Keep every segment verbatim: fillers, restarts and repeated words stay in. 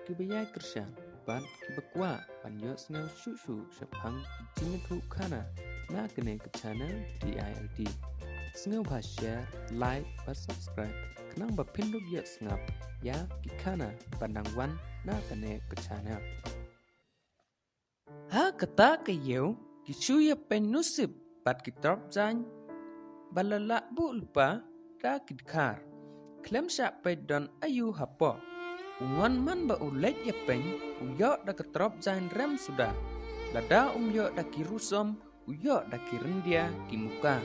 kiba ïai kyrshan bad kiba kwah ban ïohsngew shuh shuh shaphang jingïathuhkhana na kane ka channel D I L D. Sngewbha share, like bad subscribe khnang ba phin dup ïohsngap ïa ki khana ba nang wan na kane ka channel. Ha kata ka ïew ki shu ïa pynusip bad ki trop jaiñ ba la lah buh lypa da ki dkhar. Khlem shah peit don aïu hapoh. U Ngon man ba u leit ïa pyn u ïoh da ka trop jaiñ rem suda. Lada um ïoh da ki rusom u ïoh da ki ryndia ki muka.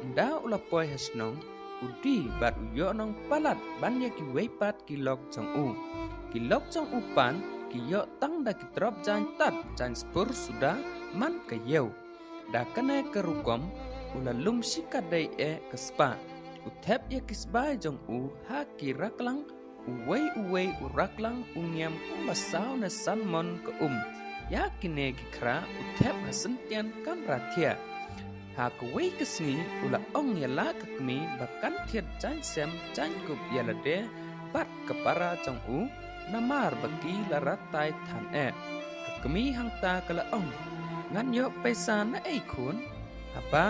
Ynda u la poi ha shnong u die bad u ïoh nong palat ban ïa kiwei pat ki lok jong u. Ki lok jong u pat ki ïoh tang da ki trop jaiñ tat jaiñ spur suda man ka ïew. Da kane ka rukom u la lum shi ka dei eh ka spah. U thep ïa ki sbai jong u ha ki raklang, uwei uwei u raklang u ngiam kumba saw ne san mon ka um. Ïa kine ki khra u thep ha syntien kamra thiah. Ha kawei ka sngi u la ong ïa la ka kmie ba kan thied jaiñ sem jaiñ kup ïa lade bad ka para jong u, namar ba ki la ratai than eh. Ka kmie hangta ka la ong, ngan ïoh pisa na ei khun? Haba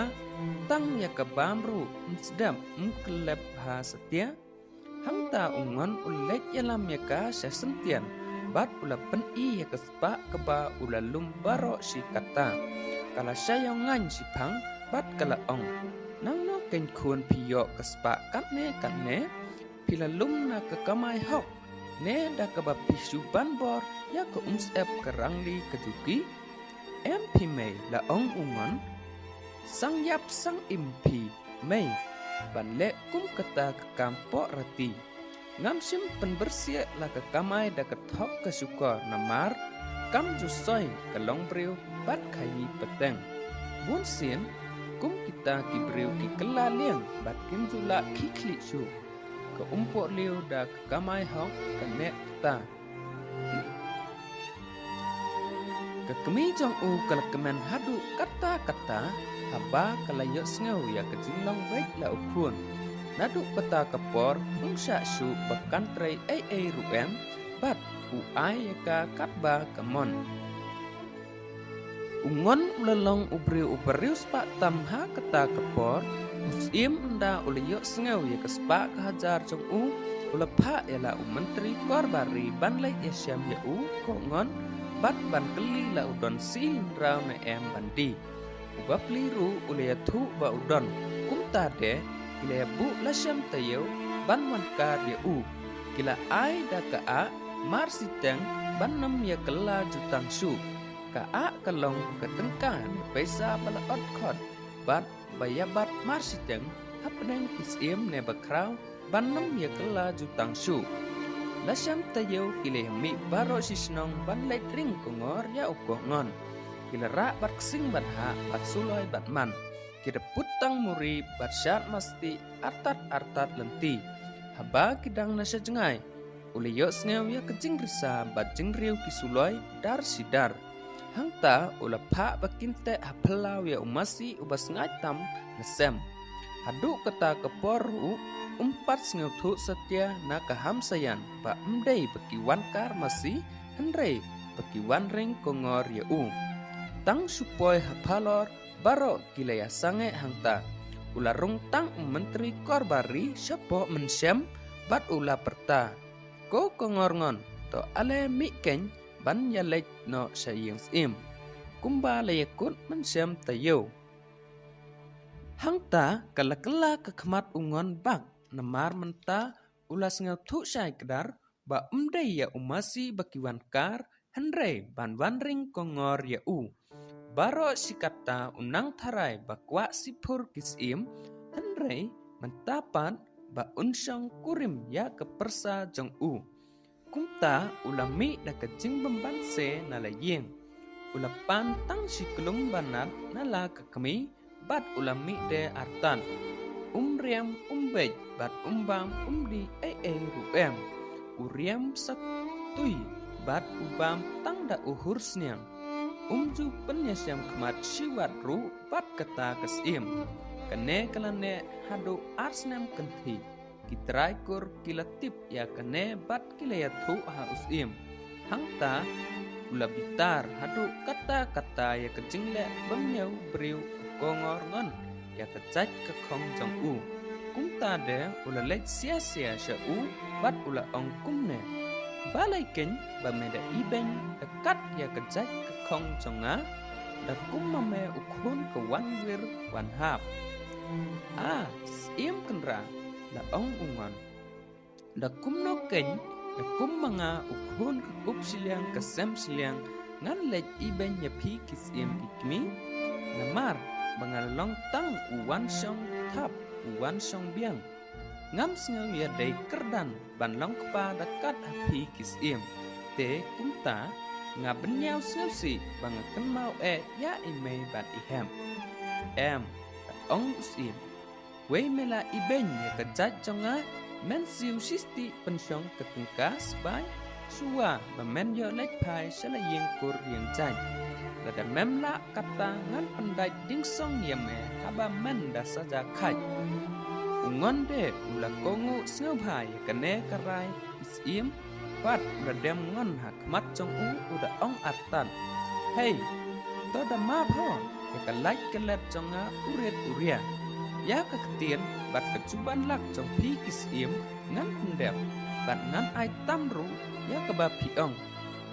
tang ïa ka bam ruh ym sdep ym kyllep ha satia. Hangta u Ngon u leit ïalam ïa ka sha syntien bad u la pyni ïa ka spah kaba u la lum baroh shi katta. Ka la shah ïoh ngaiñ shiphang bad ka la ong, nangno keiñ khun phi ïoh ka spah katne katne? Phi la lum na ka kamai hok ne da kaba phi shu ban bor ïa ka umsyep ka rangli ka juki? Em phi mei, la ong u Ngon. Sang ïap sang im phi mei ban leh kum kata ka kam poh rati. Ngam shym pynbyrsieh la ka kamai da ka thok ka shukor namar kam ju soi ka long briew bad khaii pateng. Bun sien kum kita ki briew ki kylla liang bad kim ju lah khih khlieh shuh. Ka um pohliew da ka kamai hok ka neh kata. Ka kmie jong u ka la kmen haduh katta katta haba ka la ïohsngew ïa ka jinglong beit la u khun. Naduh kata ka por um shah shuh ba kan trei ei ei ruh em bad u ai ïa ka katba ka mon. U Ngon u la long u briew uba riewspah tam ha kata ka por. U Syiem ynda u la ïohsngew ïa ka spah ka hajar jong u, u la phah ïa la u Myntri Korbari ban leit ïashem ïa u ko Ngon bad ban kylli la u don shi lynrau ne em ban die. U bapli ruh u la ïathuh ba u don. Kumta de ki la ïabuh la shem taïew ban wan kar ïa u. Ki la ai da ka ah mar shiteng ban nym ïa kylla jutang shuh. Ka ah ka long ka tyngka ne pisa ba la ot khot bad ba ïa bat mar shiteng hapdeng ki syiem ne ba khraw ban nym ïa kylla jutang shuh. La shem taïew ki la ïa mih baroh shi shnong ban leit ring kongor ïa u ko Ngon. Ki la rah bad ksing bad hah bad suloi bad man. Ki da put tang muri bad shad masti artat artat lynti. Haba ki dang na sha jngai u la ïohsngew ïa ka jingrisa bad jingriew ki suloi dar shi dar. Hangta u la phah ba kin teh ha phyllaw ïa u masi uba sngaid tam na sem. Haduh kata ka por ruh um pat sngewthuh satia na ka hamsaïan ba ym dei ba ki wan kar masi hynrei ba ki wan ring kongor ïa u. Tang shu poi ha phalor baroh ki la ïa sangeh hangta. U la rung tang u Myntri Korbari shapoh mynshem bad u la pyrta, ko Kongor Ngon, to ale mih keiñ ban ïa leit noh sha ïing syiem. Kumba la ïa kut mynshem taïew. Hangta ka la kylla ka khmat u Ngon bak namar mynta u la sngewthuh shai kdar ba ym dei ïa u masi ba ki wan kar hynrei ban wan ring kongor ïa u. Baroh shi katta u nang tharai ba kwah sipur ki syiem hynrei mynta pat ba un shong kurim ïa ka pyrsa jong u. Kumta u la mih da ka jingbymban se na la ïing. U la pan tang shi klung banat na la ka kmie bad u la mih de artat. Um riam um beit bad um bam um dih ei ei ruh em. U riam sa tui bad u bam tang da u hur sniang. Um ju pynïashem khmat shiwat ruh bad kata ka syiem. Kane ka la neh haduh ar snem kynthih. Ki trai kur ki la tip ïa kane bad ki la ïathuh ha u syiem. Hangta u la bitar haduh katta katta ïa ka jingleh bymñiew briew u kongor ngon ïa ka jait ka khong jong u. Kumta de u la leit sia sia sha u bad u la ong kumne, balei keiñ ba me da ibeiñ da kat ïa ka jait ka khong jong nga? Da kum ma me u khun ka wan wir wan hap. A, Syiem Kynrad, la ong u ngon. Da kumno keiñ, da kum ma nga u khun ka kup shiliang ka sem shiliang, ngan leit ibeiñ ïa phi ki syiem ki kmie? Namar ba nga la long tang u wan shong thap u wan shong biang. Ngam sngew ïadei kyrdan ban long kpa da kat ha phi ki syiem. Te kumta nga bynñiaw sngewsih ba nga kynmaw eh ïa i mei bad i hep. Em, da ong u syiem. Wei me la ibeiñ ïa ka jait jong nga, men siew shisti pynshong ka tyngka sbai, shuwa ba men ïoh leit phai sha la ïing kur ïing jait. Lada mem lah kata ngan pyndait dingsong ïa me haba men da saja khait. U ngon de u la kohnguh sngewbha ïa kane ka rai ki syiem, bad u la dem ngon ha khmat jong u, u da ong artat. Hei, to da map ho ïa ka lait ka let jong nga u rit u ria. Ïa ka ktien bad ka juban lak jong phi ki syiem ngan pyndep, bad ngan ai tam ruh ïa kaba phi ong.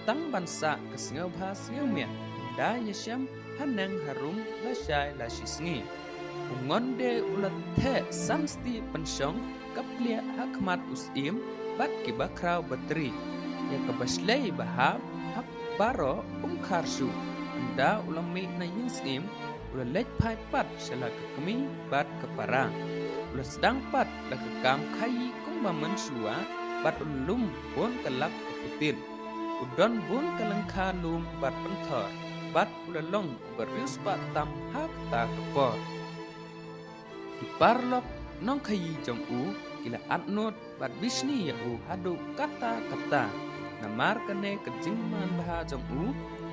Tang ban sah ka sngewbha sngewmiat, da ïashem haneng harum lashai lashisngi. U ngon de u la theh san sti pynshong ka pliah ha khmat u syiem bad kiba khraw batri. Ïa kaba shlei ba hap hap baroh um khar shuh. Ynda u la mih na ïing syiem, u la leit phai pat sha la ka kmie bad ka para. U la sdang pat la ka kam khaïi kumba mynshuwa bad u la lum bun ka lap ka putit. U don bun ka lyngkha lum bad pynthor bad u la long uba riewspah tam ha kata ka por. Ki paralok nongkhaïi jong u ki la atnud bad bishni ïa u haduh katta katta. Namar kane ka jingmanbha jong u,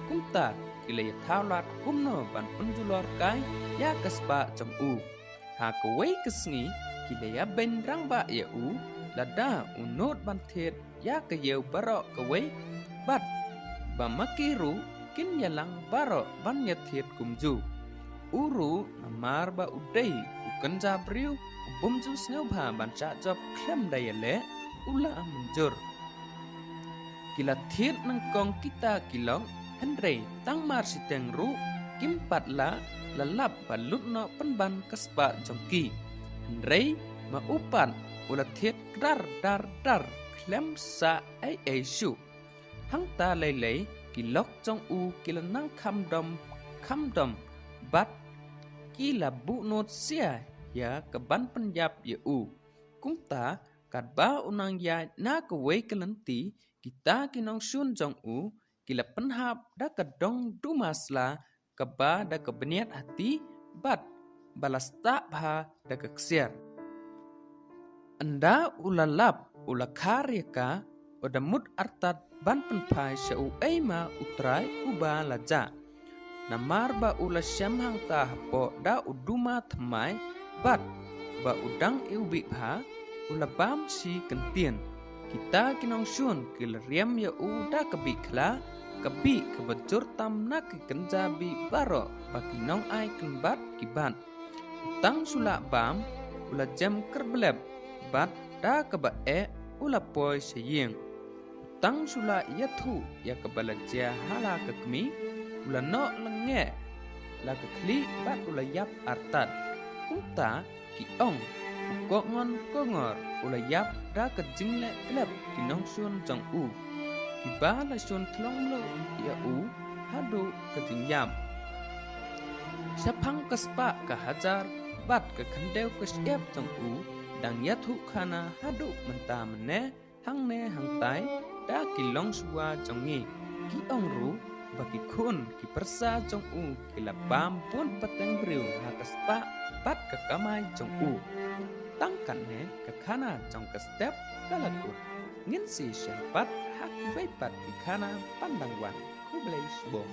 kumta ki la ïathaw lad kumno ban pynjulor kai ïa ka spah jong u. Ha kawei ka sngi ki la ïabeiñ rangbah ïa u, lada u nud ban thied ïa ka ïew baroh kawei, bad ba ma ki ruh kin ïalang baroh ban ïathied kumjuh. U ruh namar ba u dei u kynja briew u bym ju sngewbha ban shah jop khlem da ïaleh, u la mynjur. Ki la thied nyngkong kita ki lok, hynrei tang mar shiteng ruh kim pat lah, la lap ba lut noh pynban ka spah jong ki. Hynrei ma u pat u la thied dar dar dar khlem sah ei ei shuh. Hangta lei lei ki lok jong u ki la nang kham dom kham dom bad ki la buh nud sia ïa ka ban pynïap ïa u. Kumta katba u nang ïaid na kawei ka lynti, kita ki nongshun jong u ki la pynhap da ka dong duma sla kaba da ka bniat hati bad ba la stah bha da ka ksiar. Ynda u la lap u la khar ïa ka, u da mut artat ban pynphai sha uei ma u trai uba la jah. Namar ba u la shem hangta hapoh da u duma thymmai bad ba u dang iwbih bha, u la bam shi kyntien. Kita ki nongshun ki la riam ïa u da ka bih khla, ka bih kaba jur tam na ki kynja bih baroh ba ki nongai kynbat ki bat. U tang shu lah bam, u la jem kyrblep bad da kaba eh u la poi sha ïing. U tang shu lah ïathuh ïa kaba la jia ha la ka kmie, u la noh lyngngoh la ka khlieh bad u la ïap artat. Kumta ki ong, u kohngon kongor u la ïap da ka jingleh glep ki nongshun jong u, kiba la shun thlong mluh ïa u haduh ka jingïap. Shaphang ka spah ka hajar bad ka khyndew ka shyiap jong u dang ïathuh khana haduh mynta mynne, hangne hangtai da ki longshuwa jong ngi. Ki ong ruh ba ki khun ki pyrsa jong u ki la bam bun pateng briew ha ka spah bad ka kamai jong u. Tang katne ka khana jong ka step ka la kut. Ngin sa ïashem pat ha kiwei pat ki khana pandang wan. Khublei shibun.